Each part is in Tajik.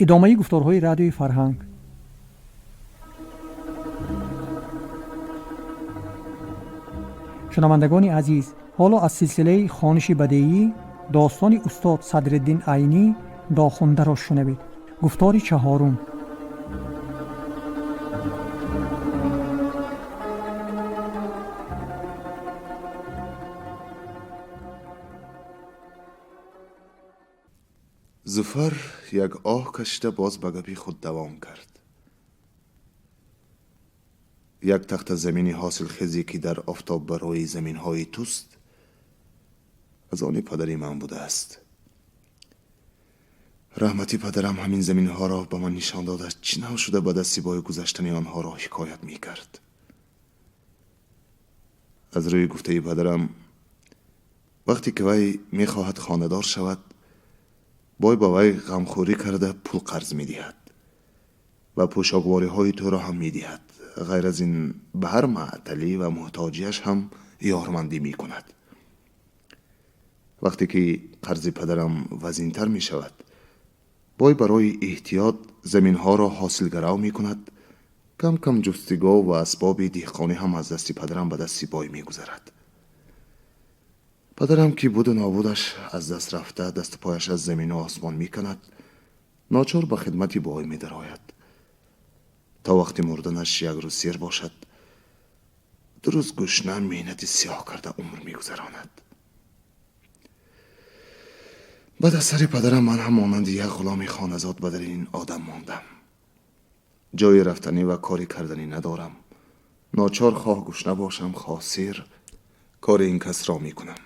Идомаи гуфторҳои Радиои Фарҳанг. Шунавандагони азиз, ҳоло аз силсилаи хониши бадеӣ достони устод Садриддин Айнӣ Дохундаро шунавед. Гуфтори чаҳорум. Зуфар як оҳ кашида, боз ба гапи худ давом кард. Як тахта замини ҳосилхезе, ки дар офтоб барои заминҳои туст, аз они падари ман будааст. Раҳмати падарам ҳамин заминҳоро ба ман нишон дода, чӣ нав шуда ба дасти бой гузаштани онҳоро ҳикоят мекард. Аз рӯи гуфтаи падарам, вақте ки вай мехоҳад хонадор шавад, бой ба вай ғамхӯрӣ карда пул қарз медиҳад ва пӯшоквориҳои туро ҳам медиҳад. Ғайр аз ин, ба ҳар маъталӣ ва муҳтоҷиаш ҳам ёрмандӣ мекунад. Вақте ки қарзи падарам вазинтар мешавад, бой барои эҳтиёт заминҳоро ҳосилгарав мекунад. Кам кам ҷуфтигов ва асбоби деҳқонӣ ҳам аз дасти падарам ба дасти бой мегузарад. Падарам, ки буду нобудаш аз даст рафта, дасту пояш аз замину осмон меканад, ночор ба хидмати бой медарояд. То вақти мурданаш як рӯз сер бошад, 2 рӯз гушна, меҳнати сиёҳ карда умр мегузаронад. Баъд аз сари падарам ман ҳам монанди як ғуломи хоназод ба дари ин одам мондам. Ҷои рафтанӣ ва кори карданӣ надорам. Ночор хоҳ гушна бошам, хоҳ сер, кори ин касро мекунам.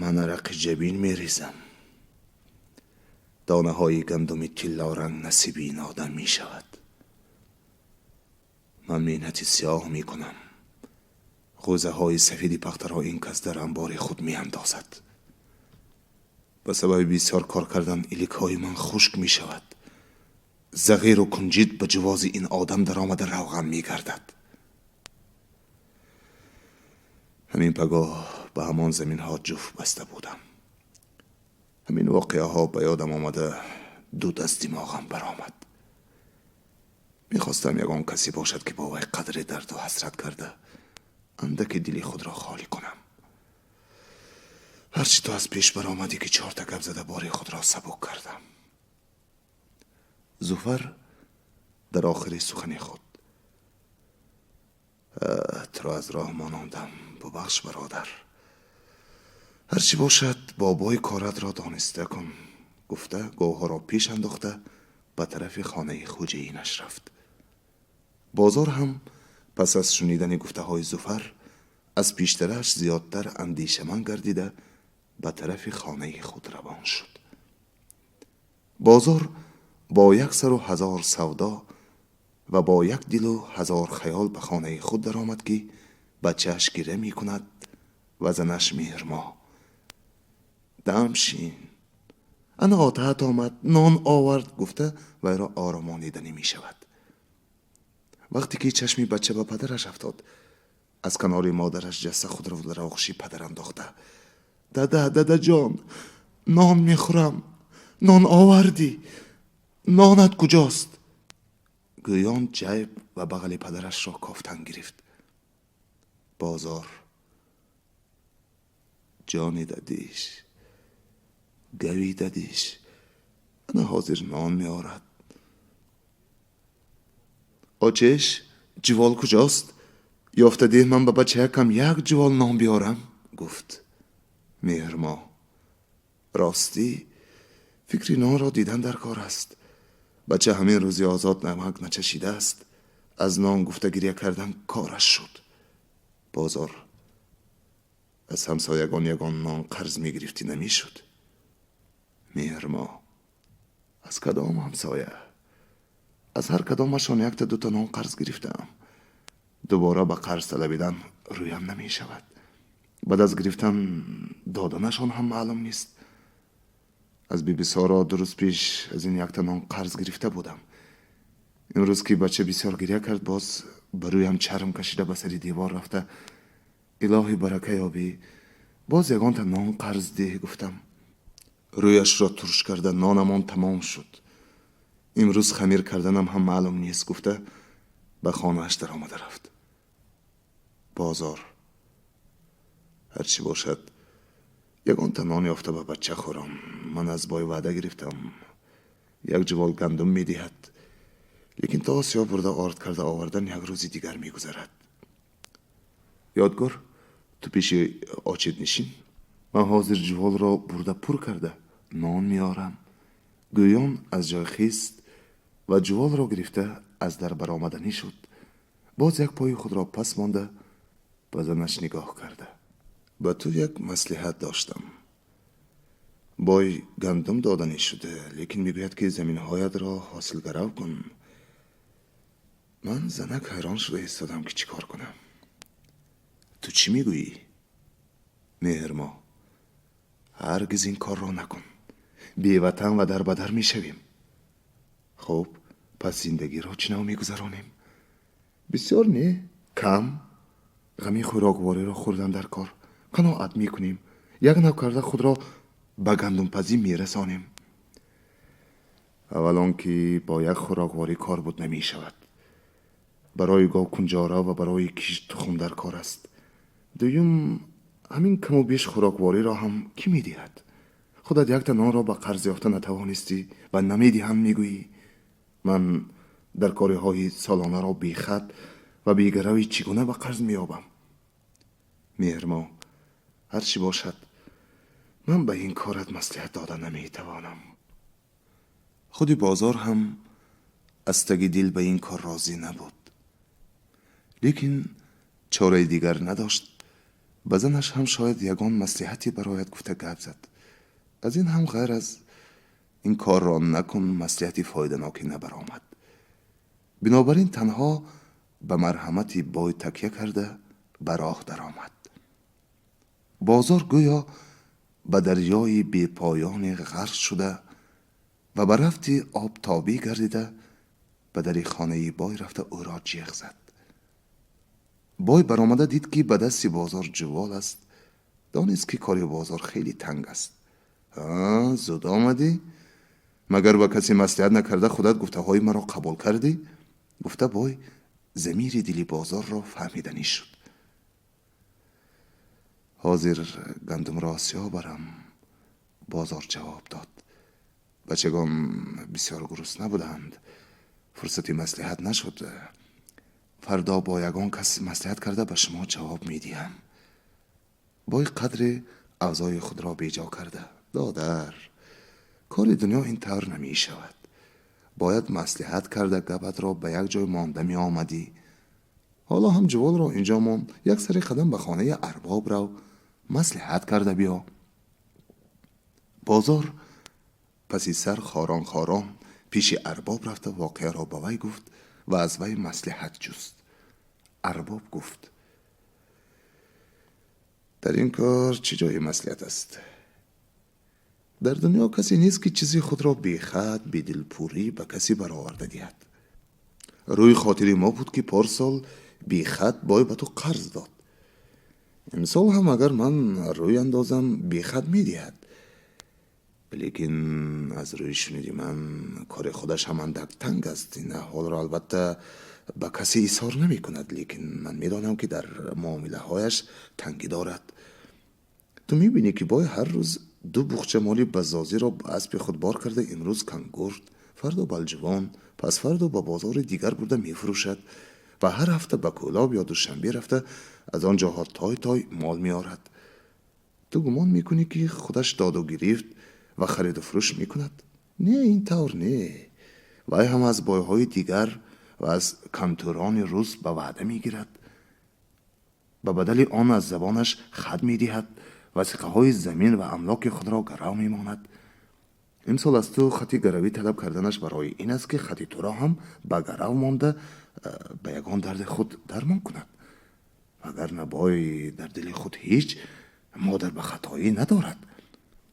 Ман арақи ҷабин мерезам. Донаҳои гандуми тиллоранг насиби ин одам мешавад. Ман меҳнати сиёҳ мекунам. Ғӯзаҳои сафеди пахтаро ин кас дар анбори худ меандозад. Ба сабаби бисёр кор кардан иликҳои ман хушк мешавад. Зағиру кунҷид ба ҷувози ин одам даромада равған мегардад. Ҳамин пагоҳ ба ҳамон заминҳо ҷуфт баста будам. Ҳамин воқеаҳо ба ёдам омада, дуд аз димоғам баромад. Мехостам ягон касе бошад, ки бо вай қадре дарду ҳасрат карда, андаке дили худро холӣ кунам. Ҳарчи ту аз пеш баромадӣ, ки чорта гап зада бори худро сабук кардам. Зуфар дар охири сухани худ: туро аз роҳ монондам, бубахш, бародар. Ҳарчи бошад, бобои коратро дониста кун, гуфта, говҳоро пеш андохта ба тарафи хонаи хуҷаинаш рафт. Бозор ҳам пас аз шунидани гуфтаҳои Зуфар аз пештараш зиёдтар андешаманд гардида, ба тарафи хонаи худ равон шуд. Бозор бо як сару ҳазор савдо ва бо як дилу ҳазор хаёл ба хонаи худ даромад, ки бачааш гиря мекунад ва занаш Меҳрмоҳ: дамшин, ана отаат омад, нон овард, гуфта вайро оромониданӣ мешавад. Вақте ки чашми бача ба падараш афтод, аз канори модараш ҷаста, худро дар оғӯши падар андохта: дада, дадаҷон, нон мехӯрам, нон овардӣ, нонат куҷост? Гӯён ҷайб ва бағали падарашро кофтан гирифт. Бозор: ҷони дадиш, гави дадиш, ана ҳозир нон меорад. Очеш, ҷувол куҷост? Ёфта деҳ, ман ба бачаякам як ҷувол нон биёрам, гуфт. Меҳрмоҳ: ростӣ, фикри нонро дидан дар кор аст. Бача ҳамин рӯзи озод намак начашидааст. Аз нон гуфта гиря кардан кораш шуд. Бозор: аз ҳамсоягон ягон нон қарз мегирифтӣ, намешуд? Меҳрмоҳ: аз кадом ҳамсоя? Аз ҳар кадомашон якта дута нон қарз гирифтаам. Дубора ба қарз талабидан рӯям намешавад. Баъд аз гирифтан доданашон ҳам маълум нест. Аз Бибисоро 2 рӯз пеш аз ин якта нон қарз гирифта будам. Имрӯз ки бача бисёр гиря кард, боз ба рӯям чарм кашида, ба сари девор рафта: илоҳи барака ёбӣ, боз ягонта нон қарз деҳ, гуфтам. Рӯяшро турш карда, нонамон тамом шуд, имрӯз хамир карданам ҳам маълум нест, гуфта ба хонааш даромада рафт. Бозор: ҳарчи бошад, ягонта нон ёфта ба бача хӯрам. Ман аз бой ваъда гирифтам, як ҷувол гандум медиҳад, лекин то осиё бурда орд карда овардан як рӯзи дигар мегузарад. Ёдгор, ту пеши очид нишин, ман ҳозир ҷуволро бурда пур карда нон меорам. Гӯён аз ҷой хист ва ҷуволро гирифта аз дар баромаданӣ шуд. Боз як пои худро пас монда, ба занаш нигоҳ карда: ба ту як маслиҳат доштам. Бой гандум доданӣ шуда, лекин мегӯяд, ки заминҳоятро ҳосилгарав кун. Ман, занак, ҳайрон шуда истодам, ки чӣ кор кунам. Ту чӣ мегӯӣ? Меҳрмо: ҳаргиз ин корро накун, беватан ва дарбадар мешавем. Хуб, пас зиндагиро чӣ нав мегузаронем? Бисёр не, кам ғами хӯроквориро хӯрдан дар кор қаноат мекунем, як нав карда худро ба гандумпазӣ мерасонем. Аввал он ки бо як хӯрокворӣ кор буд намешавад, барои гов кунҷора ва барои кишт тухм дар кор аст. Дуюм, ҳамин каму беш хӯроквориро ҳам кӣ медиҳад? Худат якта нонро ба қарз ёфта натавонистӣ ва намедиҳам мегӯӣ. Ман дар кориҳои солонаро бехат ва бегаравӣ чӣ гуна ба қарз меёбам? Меҳрмо: ҳар чӣ бошад, ман ба ин корат маслиҳат дода наметавонам. Худи бозор ҳам аз таги дил ба ин кор розӣ набуд, лекин чораи дигар надошт. Ба занаш ҳам шояд ягон маслиҳате барояд гуфта гап зад. Аз ин ҳам ғайр аз ин корро накун маслиҳати фоиданоке набаромад. Бинобар ин танҳо ба марҳамати бой такя карда ба роҳ даромад. Бозор гӯё ба дарёи бепоёне ғарқ шуда ва ба рафти об тобеъ гардида, ба дари хонаи бой рафта ӯро ҷеғ зад. Бой баромада дид, ки ба дасти бозор ҷувол аст. Донист, ки кори бозор хеле танг аст. Зуд омадӣ, магар ба касе маслиҳат накарда худат гуфтаҳои маро қабул кардӣ? Гуфта, бой замири дили бозорро фаҳмиданӣ шуд. Ҳозир гандумро осиё барам, бозор ҷавоб дод. Бачагон бисёр гурусна буданд, фурсати маслиҳат нашуд. Фардо бо ягон кас маслиҳат карда ба шумо ҷавоб медиҳам. Бой қадре авзои худро беҷо карда: додар, кори дунё ин тавр намешавад, бояд маслиҳат карда гапатро ба як ҷой монда меомадӣ. Ҳоло ҳам ҷуволро инҷо мон, як сари қадам ба хонаи арбоб рав, маслиҳат карда биё. Бозор паси сар хорон хорон пеши арбоб рафта, воқеаро ба вай гуфт ва аз вай маслиҳат ҷуст. Арбоб гуфт: дар ин кор чӣ ҷои маслиҳат аст? Дар дунё касе нест, ки чизи худро бехат, бедилпурӣ ба касе бароварда диҳад. Рӯи хотири мо буд, ки порсол бехат бой ба ту қарз дод. Имсол ҳам агар ман рӯй андозам, бехат медиҳад, лекин аз рӯи шуниди ман кори худаш ҳам андак танг аст. Ин аҳволро албатта ба касе изҳор намекунад, лекин ман медонам, ки дар муомилаҳояш тангӣ дорад. Ту мебинӣ, ки бой ҳар рӯз ду буғча моли баззозиро ба аспи худ бор карда, имрӯз Кангурт, фардо Балҷувон, пасфардо ба бозори дигар бурда мефурӯшад ва ҳар ҳафта ба Кӯлоб ё Душанбе рафта, аз он ҷоҳо той той мол меорад. Ту гумон мекунӣ, ки худаш доду гирифт ва хариду фурӯш мекунад? Не, ин тавр не. Вай ҳам аз бойҳои дигар ва аз кантурони рус ба ваъда мегирад, ба бадали он аз забонаш хат медиҳад, васиқаҳои замин ва амлоки худро гарав мемонад. Имсол аз ту хати гаравӣ талаб карданаш барои ин аст, ки хати туро ҳам ба гарав монда, ба ягон дарди худ дармон кунад. Вагарна бой дар дили худ ҳеҷ модар ба хатоӣ надорад.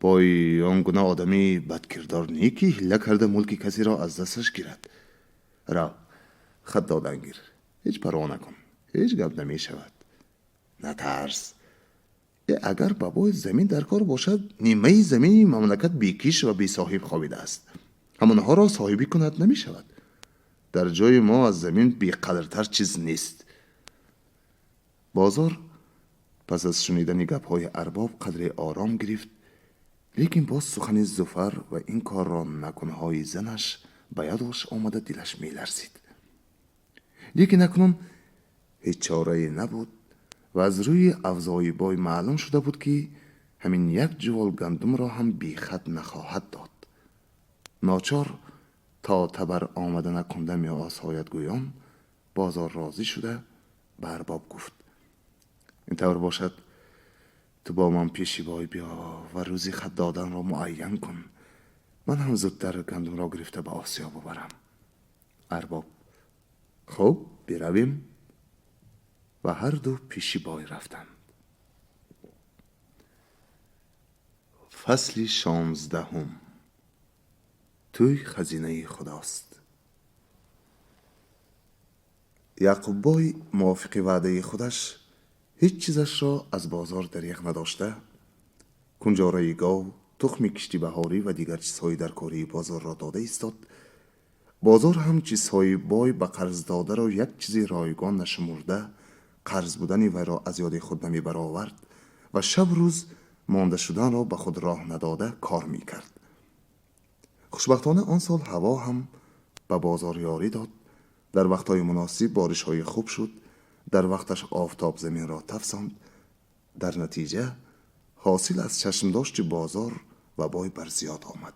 Бой он гуна одами бадкирдор не, ки ҳилла карда мулки касеро аз дасташ гирад. Рав, хат додан гир, ҳеҷ парво накун, ҳеҷ гап намешавад, натарс. Агар ба бой замин дар кор бошад, нимаи замини мамлакат бекиш ва бесоҳиб хобидааст. Ҳамонҳоро соҳибӣ кунад, намешавад. Дар ҷои мо аз замин беқадртар чиз нест. Бозор пас аз шунидани гапҳои арбоб қадре ором гирифт, лекин боз сухани Зуфар ва ин корро накунҳои занаш ба ёдаш омада, дилаш меларзид. Лекин акнун ҳеҷ чорае набуд ва аз рӯи авзои бой маълум шуда буд, ки ҳамин як ҷувол гандумро ҳам бехат нахоҳад дод. Ночор то табар омада накунда меосояд гӯён, бозор розӣ шуда, ба арбоб гуфт: «Ин тавр бошад, ту бо ман пеши бой биё ва рӯзи хат доданро муайян кун. Ман ҳам зудтар гандумро гирифта ба осиё бубарам». Арбоб: «Хуб, биравем». Ва ҳарду пеши бой рафтанд. Фасли 16-ум. Тӯй хазинаи худост. Яъқуббой мувофиқи ваъдаи худаш ҳеҷ чизашро аз бозор дареғ надошта, кунҷораи гов, тухми кишти баҳорӣ ва дигар чизҳои даркории бозорро дода истод. Бозор ҳам чизҳои бой ба қарз додаро як чизи ройгон нашумурда, қарз будани вайро аз ёди худ намебаровард ва шаб рӯз монда шуданро ба худ роҳ надода кор мекард. Хушбахтона, он сол ҳаво ҳам ба бозор ёрӣ дод. Дар вақтҳои муносиб боришҳои хуб шуд, дар вақташ офтоб заминро тафсонд. Дар натиҷа ҳосил аз чашмдошти бозор ва бой бар зиёд омад.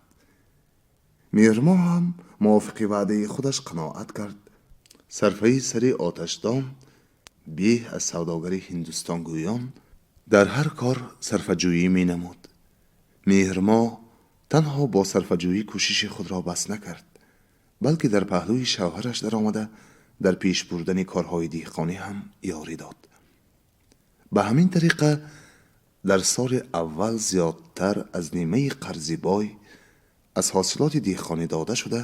Меҳрмоҳ ҳам мувофиқи ваъдаи худаш қаноат кард. Сарфаи сари оташдон беҳ аз савдогари ҳиндустон гӯён, дар ҳар кор сарфаҷӯӣ менамуд. Меҳрмоҳ танҳо бо сарфаҷӯӣ кӯшиши худро бас накард, балки дар паҳлӯи шавҳараш даромада, дар пеш бурдани корҳои деҳқонӣ ҳам ёрӣ дод. Ба ҳамин тариқа дар соли аввал зиёдтар аз нимаи қарзи бой аз ҳосилоти деҳқонӣ дода шуда,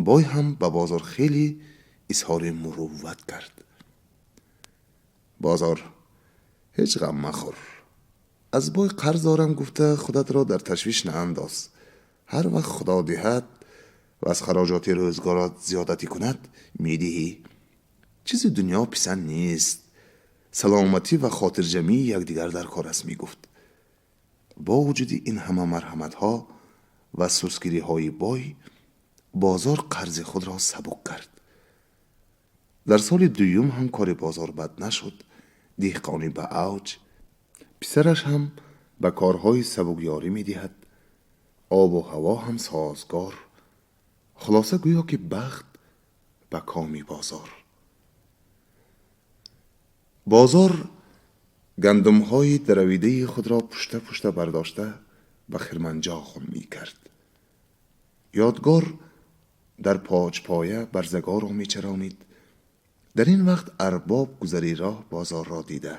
бой ҳам ба бозор хеле изҳори мурувват кард. Бозор: «Ҳеҷ ғам махӯр. Аз бой қарз дорам гуфта, худатро дар ташвиш наандоз. Ҳар вақт Худо диҳад ва аз хароҷоти рӯзгорат зиёдатӣ кунад, медиҳӣ. Чизи дунё писанд нест. Саломатӣ ва хотирҷамъии якдигар дар кор аст», мегуфт. Бо вуҷуди ин ҳама марҳаматҳо ва сустгириҳои бой, бозор қарзи худро сабук кард. Дар соли дуюм ҳам кори бозор бад нашуд. Деҳқонӣ ба авҷ, писараш ҳам ба корҳои сабук ёрӣ медиҳад, обу ҳаво ҳам созгор. Хулоса, гӯё ки бахт ба коми бозор. Бозор гандумҳои даравидаи худро пушта пушта бардошта, ба хирманҷо хун мекард. Ёдгор дар поҷпоя барзагорро мечаронид. Дар ин вақт арбоб гузари роҳ бозорро дида,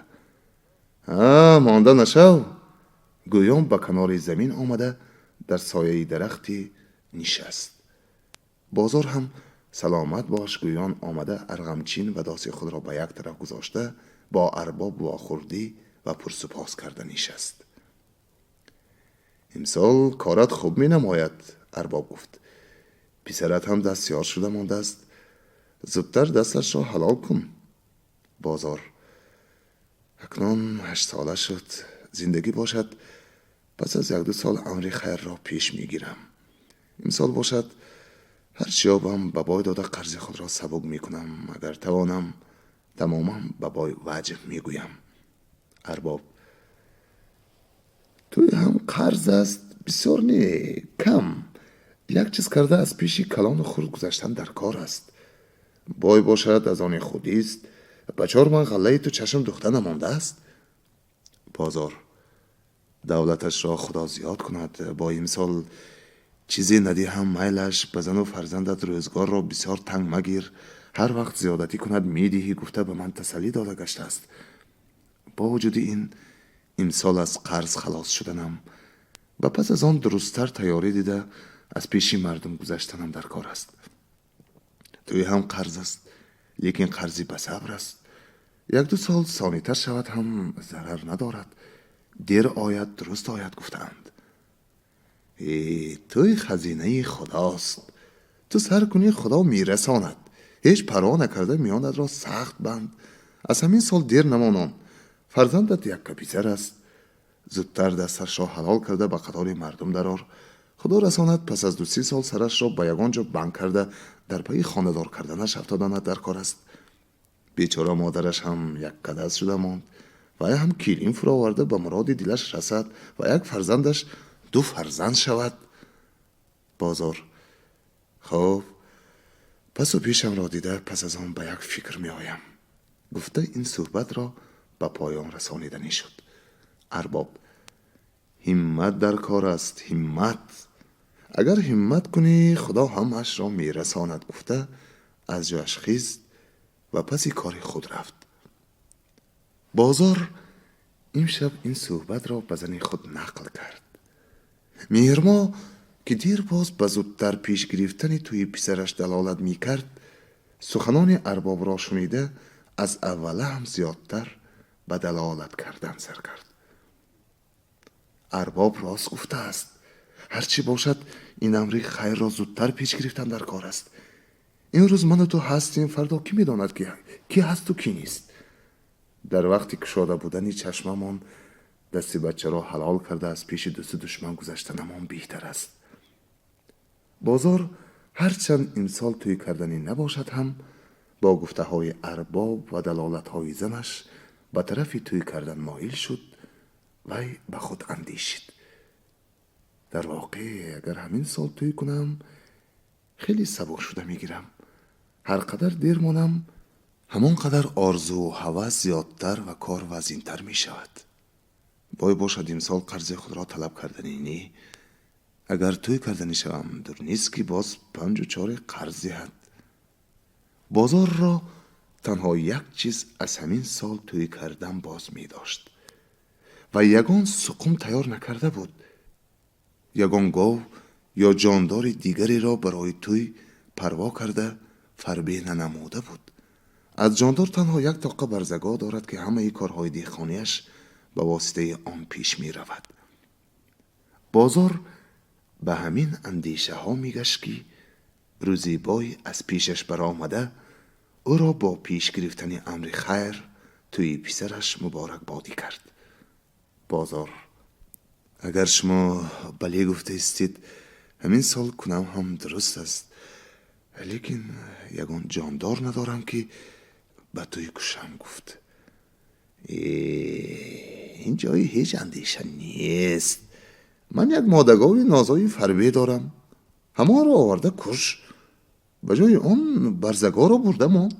«Ҳа, монда нашав», гӯён ба канори замин омада, дар сояи дарахте нишаст. Бозор ҳам «Саломат бош» гӯён омада, арғамчин ва доси худро ба як тараф гузошта, бо арбоб вохӯрдӣ ва пурсупос карда нишаст. «Имсол корат хуб менамояд», арбоб гуфт. «Писарат ҳам дастёр шуда мондааст. Зудтар дасташро ҳалол кун». Бозор: «Акнун 8-сола шуд. Зиндагӣ бошад, пас аз якду сол амри хайрро пеш мегирам. Имсол бошад, ҳарчи ёбам, ба бой дода, қарзи худро сабук мекунам. Агар тавонам, тамоман ба бой ваҷҳ мегӯям». Арбоб: «Тӯй ҳам қарз аст. Бисёр не, кам як чиз карда, аз пеши калону хурд гузаштан дар кор аст. Бой бошад, аз они худист. Ба чор ман ғаллаи ту чашм духта намондааст». Бозор: «Давлаташро Худо зиёд кунад. Бо имсол чизе надиҳам, майлаш. Ба зану фарзандат рӯзгорро бисёр танг магир. Ҳар вақт зиёдатӣ кунад, медиҳӣ, гуфта ба ман тасаллӣ дода гаштааст. Бо вуҷуди ин имсол аз қарз халос шуданам ва пас аз он дурусттар тайёрӣ дида, аз пеши мардум гузаштанам дар кор аст. Тӯй ҳам қарз аст, лекин қарзи ба сабр аст. Якду сол сонитар шавад ҳам, зарар надорад. Дер ояд, дуруст ояд гуфтаанд. Э, тӯй хазинаи худост. Ту сар кунӣ, худо мерасонад. Ҳеҷ парво накарда миёнатро сахт банд. Аз ҳамин сол дер намонон. Фарзандат якка писар аст. Зудтар дасташро ҳалол карда ба қатори мардум дарор. Худо расонад, пас аз 2-3 сол сарашро ба ягон ҷо банд карда дар пайи хонадор карданаш афтоданат дар кор аст. Бечора модараш ҳам яккадаст шуда монд. Вай ҳам келин фуроварда ба муроди дилаш расад ва як фарзандаш ду фарзанд шавад. Бозор: хоб, пасу пешамро дида, пас аз он ба як фикр меоям, гуфта ин суҳбатро ба поён расониданӣ шуд. Арбоб: ҳиммат дар кор аст, ҳиммат. Агар ҳиммат кунӣ, худо ҳамаашро мерасонад, гуфта аз ҷояш хист ва паси кори худ рафт. Бозор имшаб ин суҳбатро ба зани худ нақл кард. Меҳрмо, ки дербоз ба зудтар пеш гирифтани тӯи писараш далолат мекард, суханони арбобро шунида, аз аввала ҳам зиёдтар ба далолат кардан сар кард. Арбоб рост гуфтааст. Ҳарчи бошад, ин амри хайрро зудтар пеш гирифтан дар кор аст. Имрӯз ману ту ҳастем, фардо кӣ медонад, ки кӣ ҳасту кӣ нест. Дар вақти кушода будани чашмамон дасти бачаро ҳалол карда аз пеши дӯсту душман гузаштанамон беҳтар аст. Бозор ҳарчанд имсол тӯй карданӣ набошад ҳам, бо гуфтаҳои арбоб ва далолатҳои занаш ба тарафи тӯй кардан моил шуд. Вай ба худ андешид: дар воқеъ, агар ҳамин сол тӯй кунам, хеле сабук шуда мегирам. Ҳар қадар дер монам, ҳамон қадар орзуву ҳавас зиёдтар ва кор вазинтар мешавад. Бой бошад, имсол қарзи худро талаб карданӣ не. Агар тӯй карданӣ шавам, дур нест, ки боз панҷу чоре қарз диҳад. Бозорро танҳо як чиз аз ҳамин сол тӯй кардан боз медошт ва ягон суқум тайёр накарда буд. Ягон гов ё ҷондори дигареро барои тӯй парво карда фарбе нанамуда буд. Аз ҷондор танҳо як тоқа барзагов дорад, ки ҳамаи корҳои деҳқонияш ба воситаи он пеш меравад. Бозор ба ҳамин андешаҳо мегашт, ки рӯзибой аз пешаш баромада, ӯро бо пеш гирифтани амри хайр, тӯи писараш, муборакбодӣ кард. Бозор: агар шумо бале гуфтаистед, ҳамин сол кунам ҳам дуруст аст, лекин ягон ҷондор надорам, ки ба тӯй кушам, гуфт. Ин ҷои ҳеҷ андеша нест. Ман як модагови нозои фарбе дорам, ҳамонро оварда куш, ба ҷои он барзагоро бурда мон.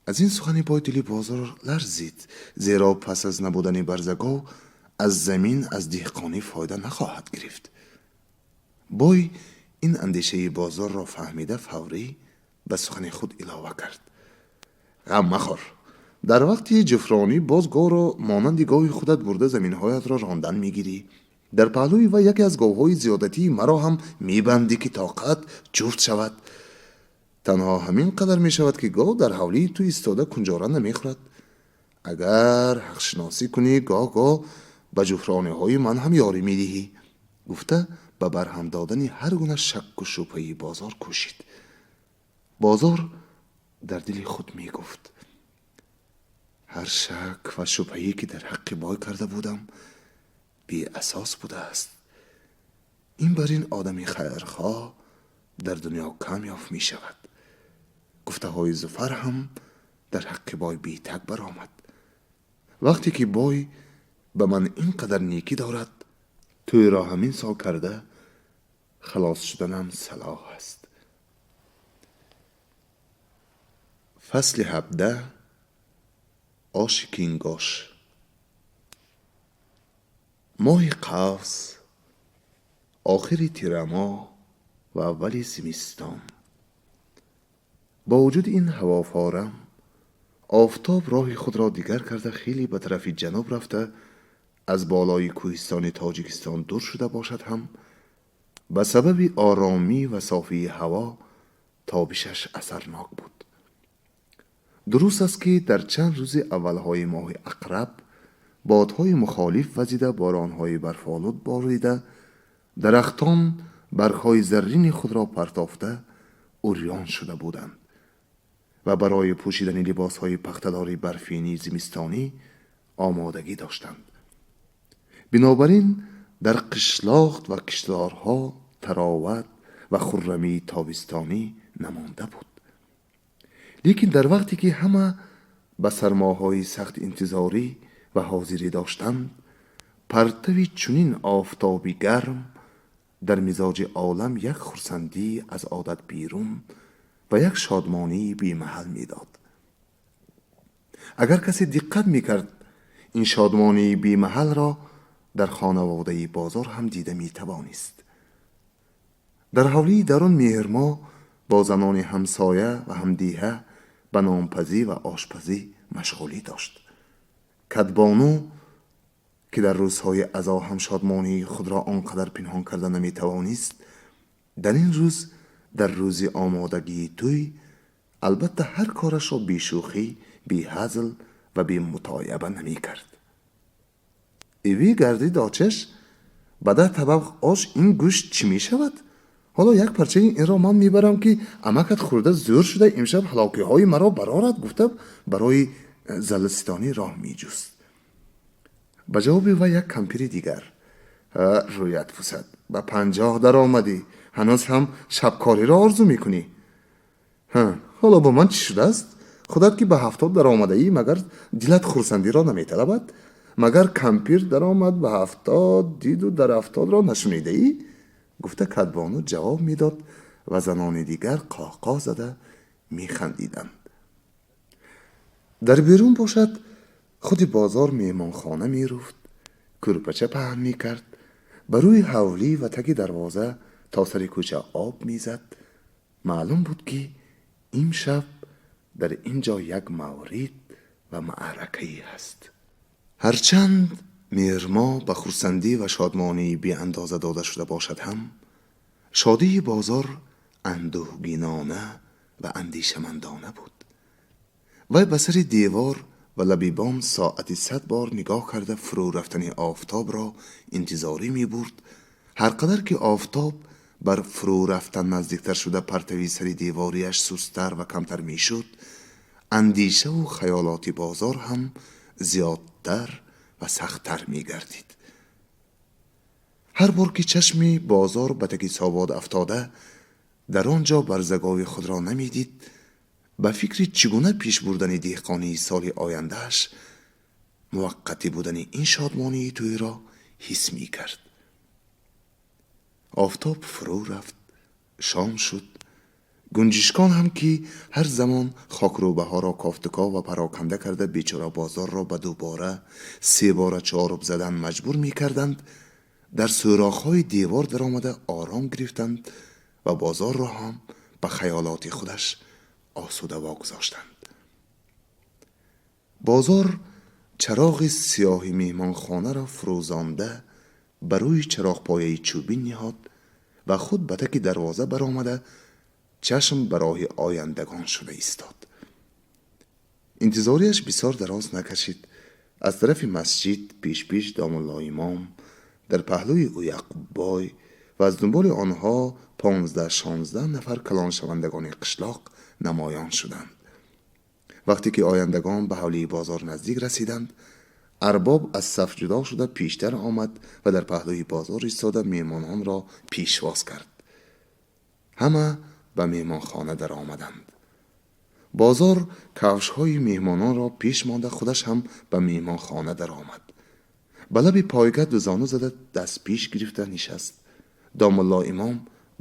Аз ин сухани бой дили бозор ларзид, зеро пас аз набудани барзагов аз замин, аз деҳқонӣ фоида нахоҳад гирифт. Бой ин андешаи бозорро фаҳмида, фаврӣ ба сухани худ илова кард: ғам махӯр, дар вақти ҷуфронӣ боз говро монанди гови худат бурда заминҳоятро рондан мегирӣ. Дар паҳлӯи вай яке аз говҳои зиёдатии маро ҳам мебандӣ, ки тоқат ҷуфт шавад. Танҳо ҳамин қадар мешавад, ки гов дар ҳавлии ту истода кунҷора намехӯрад. Агар ҳақшиносӣ кунӣ, гоҳ-гоҳ ба ҷуфрониҳои ман ҳам ёрӣ медиҳӣ, гуфта ба барҳам додани ҳар гуна шакку шубҳаи бозор кӯшид. Бозор дар дили худ мегуфт: ҳар шак ва шубҳае, ки дар ҳаққи бой карда будам, беасос будааст. Ин бар ин одами хайрхоҳ дар дунё кам ёфт мешавад. Гуфтаҳои Зуфар ҳам дар ҳаққи бой бетак баромад. Вақте ки бой ба ман ин қадар некӣ дорад, тӯйро ҳамин сол карда халос шуданам салоҳ аст. Фасли 17. Оши кингош. Моҳи қавс, охири тирамоҳ ва аввали зимистон. Бо вуҷуди ин ҳавофорам, офтоб роҳи худро дигар карда, хеле ба тарафи ҷануб рафта, аз болои кӯҳистони Тоҷикистон дур шуда бошад ҳам, ба сабаби оромӣ ва софии ҳаво тобишаш асарнок буд. Дуруст аст, ки дар чанд рӯзи аввалҳои моҳи ақраб Бодҳои мухолиф вазида, боронҳои барфолуд борида, дарахтон баргҳои заррини худро партофта урён шуда буданд ва барои пӯшидани либосҳои пахтадори барфинии зимистонӣ омодагӣ доштанд. Бинобар ин дар қишлоқ ва киштзорҳо тароват ва хуррамии тобистонӣ намонда буд. Лекин дар вақте ки ҳама ба сармоҳои сахт интизорӣ ва ҳозирӣ доштанд, партави чунин офтоби гарм дар мизоҷи олам як хурсандӣ аз одат берун ва як шодмонии бемаҳал медод. Агар касе диққат мекард, ин шодмонии бемаҳалро дар хонаводаи бозор ҳам дида метавонист. Дар ҳавлии дарун Меҳрмоҳ бо занони ҳамсоя ва ҳамдиҳа ба нонпазӣ ва ошпазӣ машғулӣ дошт. Кадбону, ки дар рӯзҳои азо ҳам шодмонии худро он қадар пинҳон карда наметавонист, дар ин рӯз, дар рӯзи омодагии тӯй, албатта ҳар корашро бешӯхӣ, беҳазл ва бемутояба намекард. Эви гардид очаш, ба 10 табақ ош ин гӯшт чӣ мешавад? Ҳоло як парчаи инро ман мебарам, ки амакат хӯрда зӯр шуда имшаб ҳалокиҳои маро барорад, гуфта барои залласитонӣ роҳ меҷуст. Ба ҷавоби вай як кампири дигар: рӯят пусад, ба 50 даромадӣ, ҳанӯз ҳам шабкориро орзу мекунӣ? Ҳоло бо ман чӣ шудааст? Худат ки ба 70 даромадаӣ, магар дилат хурсандиро наметалабад? Магар кампир даромад ба 70 диду дар 70-ро нашунидаӣ? Гуфта кадбону ҷавоб медод ва занони дигар қоҳқоҳ зада механдиданд. Дар берун бошад, худи бозор меҳмонхона меруфт, кӯрпача паҳн мекард, ба рӯи ҳавлӣ ва таги дарвоза то сари кӯча об мезад. Маълум буд, ки имшаб дар ин ҷо як маврид ва маъракае ҳаст. Ҳарчанд Меҳрмоҳ ба хурсандӣ ва шодмонии беандоза дода шуда бошад ҳам, шодии бозор андӯҳгинона ва андешамандона буд. Вай ба сари девор ва лаби бом соати 100 бор нигоҳ карда фурӯ рафтани офтобро интизорӣ мебурд. Ҳар қадар ки офтоб бар фурӯ рафтан наздиктар шуда, партави сари деворияш сусттар ва камтар мешуд, андешаву хаёлоти бозор ҳам зиёдтар ва сахттар мегардид. Ҳар бор ки чашми бозор ба таги собод афтода, дар он ҷо барзагови худро намедид, ба фикри чӣ гуна пеш бурдани деҳқонии соли ояндааш муваққатӣ будани ин шодмонии тӯйро ҳис мекард. Офтоб фурӯ рафт, шом шуд. Гунҷишкон ҳам, ки ҳар замон хокрӯбаҳоро кофтуков ва пароканда карда, бечора бозорро ба дубора себора чоруб задан маҷбур мекарданд, дар сӯрохҳои девор даромада ором гирифтанд ва бозорро ҳам ба хаёлоти худаш осуда вогузоштанд. Бозор чароғи сиёҳи меҳмонхонаро фурӯзонда ба рӯи чароғпояи чӯбин ниҳод ва худ ба таки дарвоза баромада, чашм ба роҳи ояндагон шуда истод. Интизориаш бисёр дароз накашид. Аз тарафи масҷид пешпеш домуллоимом, дар паҳлӯи ӯ Яъқуббой ва аз дунболи онҳо 15-16 нафар калоншавандагони қишлоқ намоён шуданд. Вақте ки ояндагон ба ҳавлии бозор наздик расиданд, арбоб аз саф ҷудо шуда пештар омад ва дар паҳлӯи бозор истода меҳмононро пешвоз кард. Ҳама ба меҳмонхона даромаданд. Бозор кавшҳои меҳмононро пеш монда, худаш ҳам ба меҳмонхона даромад. Ба лаби пойгаҳ дузону зада, даст пеш гирифта нишаст. Домулло имом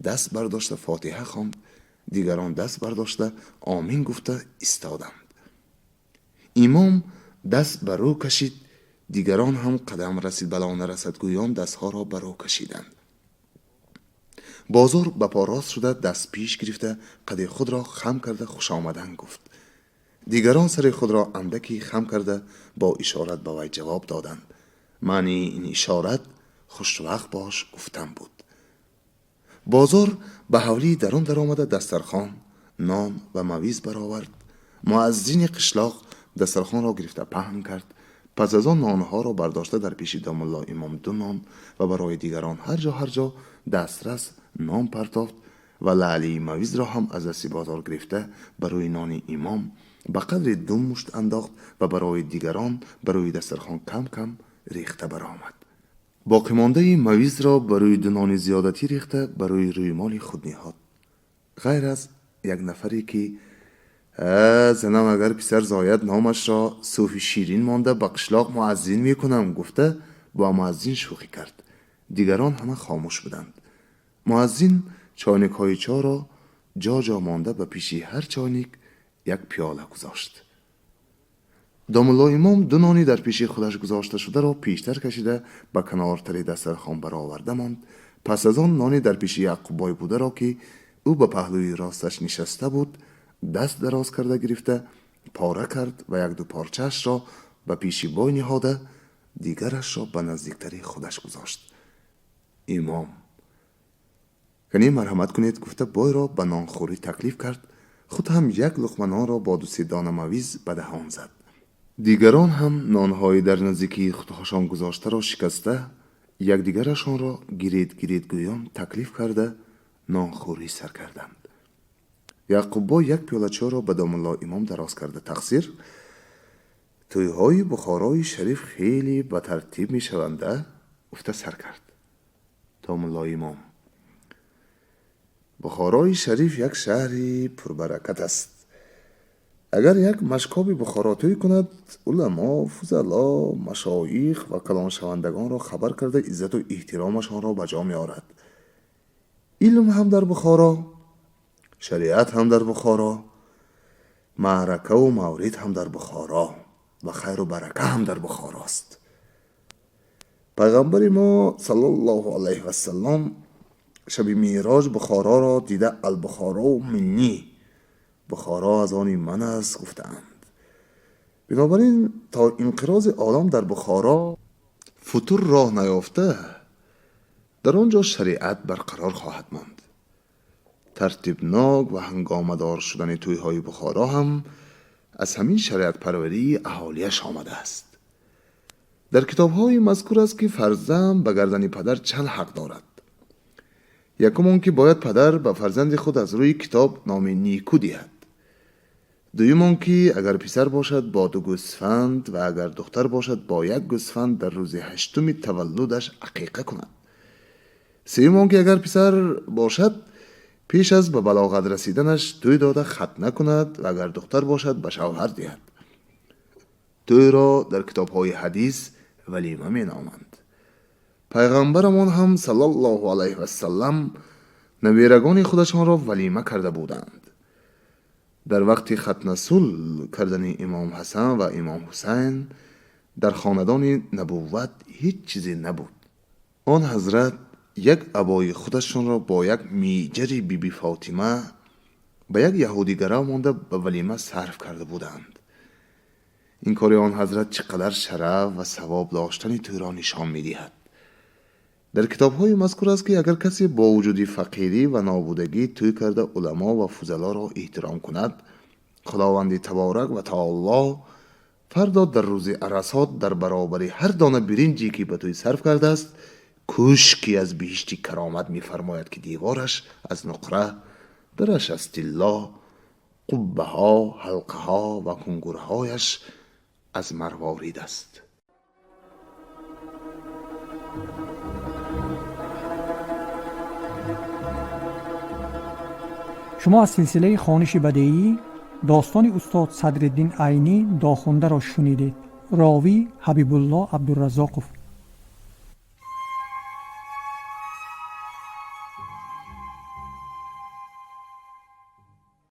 даст бардошта фотиҳа хонд, дигарон даст бардошта омин гуфта истоданд. Имом даст ба рӯ кашид, дигарон ҳам қадам расид бало нарасад гӯён дастҳоро ба рӯ кашиданд. Бозор ба по рост шуда, даст пеш гирифта, қади худро хам карда хушомадан гуфт. Дигарон сари худро андаке хам карда бо ишорат ба вай ҷавоб доданд. Маънии ин ишорат хушвақт бош гуфтан буд. Бозор ба ҳавлии дарун даромада, дастархон, нон ва мавиз баровард. Муаззини қишлоқ дастархонро гирифта паҳн кард. Пас аз он нонҳоро бардошта дар пеши домулло имом ду нон ва барои дигарон ҳар ҷо ҳар ҷо дастрас нон партофт ва лаълии мавизро ҳам аз дасти бозор гирифта ба рӯи нони имом ба қадри ду мушт андохт ва барои дигарон ба рӯи дастархон кам кам рехта баромад. Боқимондаи мавизро ба рӯи ду нони зиёдатӣ рехта ба рӯи рӯймоли худ ниҳод. Ғайр аз як нафаре ки занам агар писар зояд номашро Суфи Ширин монда ба қишлоқ муаззин мекунам гуфта бо муаззин шӯхӣ кард. Дигарон ҳама хомӯш буданд. Муаззин чойникҳои чойро ҷо ҷо монда ба пеши ҳар чойник як пиёла гузошт. Домулло имом ду нони дар пеши худаш гузошташударо пештар кашида ба канортари дастархон бароварда монд. Пас аз он нони дар пеши Яъқуббой бударо ки ӯ ба паҳлӯи росташ нишаста буд даст дароз карда гирифта пора кард ва якду порчаашро ба пеши бой ниҳода дигарашро ба наздиктари худаш гузошт. Имом кани марҳамат кунед гуфта бойро ба нонхӯрӣ таклиф кард. Худ ҳам як луқма нонро бо дусе дона мавиз ба даҳон зад. Дигарон ҳам нонҳои дар наздикии худҳошон гузоштаро шикаста якдигарашонро гиред гиред гӯён таклиф карда нонхӯрӣ сар карданд. Яъқуббой як пиёла чойро ба домулло имом дароз карда тақсир тӯйҳои Бухорои шариф хеле ба тартиб мешаванда гуфта сар кард. Домулло имом Бухорои шариф як шаҳри пурбаракат аст. Агар як машкоби Бухоро тӯй кунад, уламо, фузало, машоих ва калоншавандагонро хабар карда иззату эҳтиромашонро ба ҷо меорад. Илм ҳам дар Бухоро, шариат ҳам дар Бухоро, маъракаву маврид ҳам дар Бухоро ва хайру барака ҳам дар Бухорост. Пайғамбари мо саллаллоҳу алайҳи вассалом шаби меъроҷ Бухороро дида албухоро минни, Бухоро аз они ман аст гуфтаанд. Бинобар ин то инқирози олам дар Бухоро футур роҳ наёфта дар он ҷо шариат барқарор хоҳад монд. Тартибнок ва ҳангомадор шудани тӯйҳои Бухоро ҳам аз ҳамин шариатпарварии аҳолиаш омадааст. Дар китобҳои мазкур аст ки фарзанд ба гардани падар чанд ҳақ дорад. Якум он ки бояд падар ба фарзанди худ аз рӯи китоб номи нику диҳад. Дуюм он ки агар писар бошад бо ду гӯсфанд ва агар духтар бошад бо як гӯсфанд дар рӯзи ҳаштуми таваллудаш ақиқа кунад. Сеюм он ки агар писар бошад пеш аз ба балоғат расиданаш тӯй дода хатна кунад ва агар духтар бошад ба шавҳар диҳад. Тӯйро дар китобҳои ҳадис валима меноманд. Пайғамбарамон ҳам саллаллоҳу алайҳи вассалам наберагони худашонро валима карда буданд. Дар вақти хатнасул кардани имом Ҳасан ва имом Ҳусайн дар хонадони набувват ҳеҷ чизе набуд. Он ҳазрат як абои худашонро бо як миҷари биби Фотима ба як яҳудигарав монда ба валима сарф карда буданд. Ин кори он ҳазрат чӣ қадар шараф ва савоб доштани тӯйро нишон медиҳад. Дар китобҳои мазкур аст ки агар касе бо вуҷуди фақирӣ ва нобудагӣ тӯй карда уламо ва фузалоро эҳтиром кунад, Худованди таборак ва таоло фардо дар рӯзи арасот дар баробари ҳар дона биринҷе ки ба тӯй сарф кардааст кӯшке аз биҳишти каромат мефармояд ки девораш аз нуқра, дараш аз тилло, қуббаҳо, ҳалқаҳо ва кунгурҳояш аз марворид аст. Шумо аз силсилаи хониши бадеӣ достони устод Садриддин Айнӣ Дохундаро шунидед. Ровӣ Ҳабибулло Абдураззоқов.